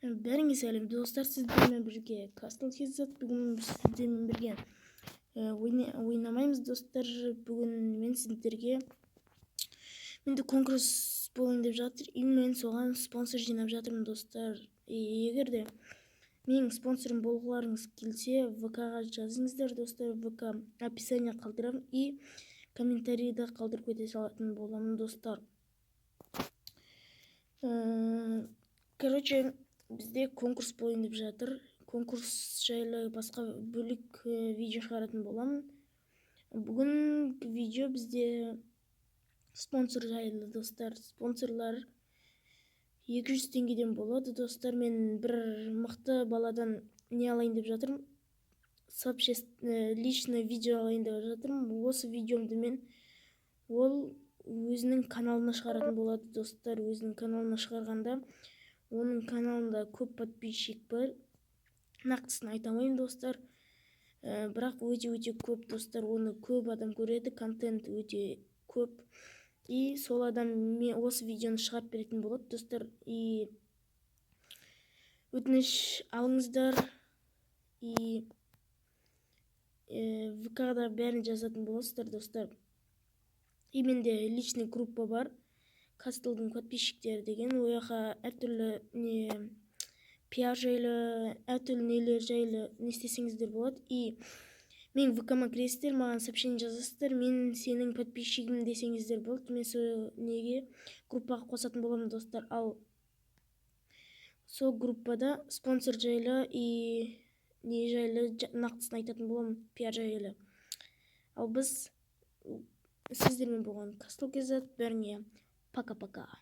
Бәріңе сәлем, достар! Сіздермен бірге Кастл KZ. Бүгін сіздермен бірге ойнамаймыз, достар. Бүгін мен сіздерге, менде конкурс болайын деп жатыр и мен соған спонсор жинап жатырмын, достар. Егер де менің спонсорым болғыларыңыз келсе, ВК-ға жазыңыздар, достар. ВК описание қалдырамын и комментарийді қалдырып кете салатын боламын, достар. Короче, бізде конкурс болайын деп жатыр. Конкурс жайлы басқа бөлек видео шығаратын боламын. Бүгін видео бізде спонсор жайлы, достар. Спонсорлар 200 теңгеден болады, достар. Мен бір мықты баладан не алайын деп жатырмын, личный видео алайын деп жатырмын. Осы видеомды мен ол өзінің каналына шығаратын болады, достар. Өзінің каналына шығарғанда, оның каналында көп подписчик бар, нақтысын айта алмаймын, достар, бірақ өте өте көп, достар. Оны көп адам көреді, контент өте көп. И сол адам мен осы видеоны шығарып беретін болады, достар. И өтініш алыңыздар и ВК-да бәрін жазатын боласыздар, достар. И менде личный группа бар, Кастлдың подписчиктері деген. Ол жаққа әртүрлі не, пиар жайлы, әртүрлі нелер жайлы не істесеңіздер болады. И мен ВК-ма кіресіздер, маған сообщение жазасыздар, «Мен сенің подписчигім» десеңіздер болды, мен сол неге, группаға қосатын боламын, достар. Ал сол группада спонсор жайлы и не жайлы нақтысын айтатын боламын, пиар жайлы. Ал біз сіздермен болған Кастл KZ. Бәріңе пока пока.